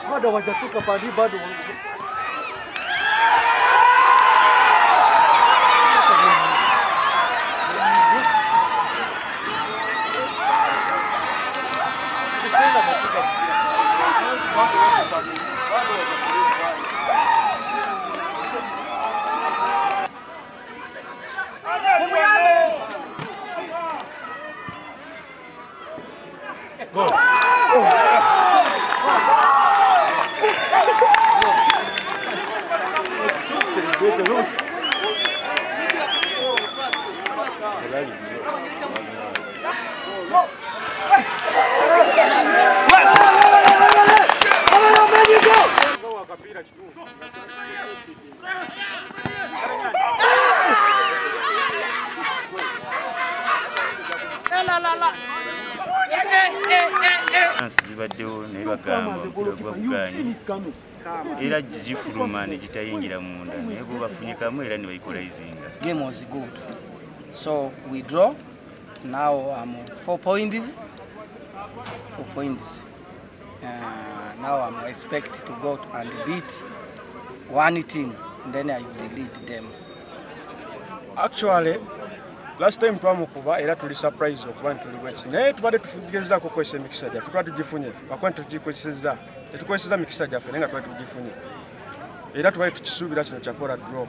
Bado hawajatoka pale bado. Go. Zibaddewo naye bagamba omupiira guba gugaanye era gifuluma ne gitayingira munda naye bo bafunyikamu era ne bayikolayizinga. Game was good. So we draw. Now I'm 4 points. 4 points. Now I'm expected to go and beat one team, then I will lead them. Actually, last time twamukuba era tuli surprise okuba nti tuli bweki naye tubadde tugezaako okukozesa emikisa gyaffe tuba tugifunye lwakuba nti tugikozesezza tetukozesezza mikisa gyaffe naye nga tubadde tugifunye era tubadde tukisuubira kino kyakola draw.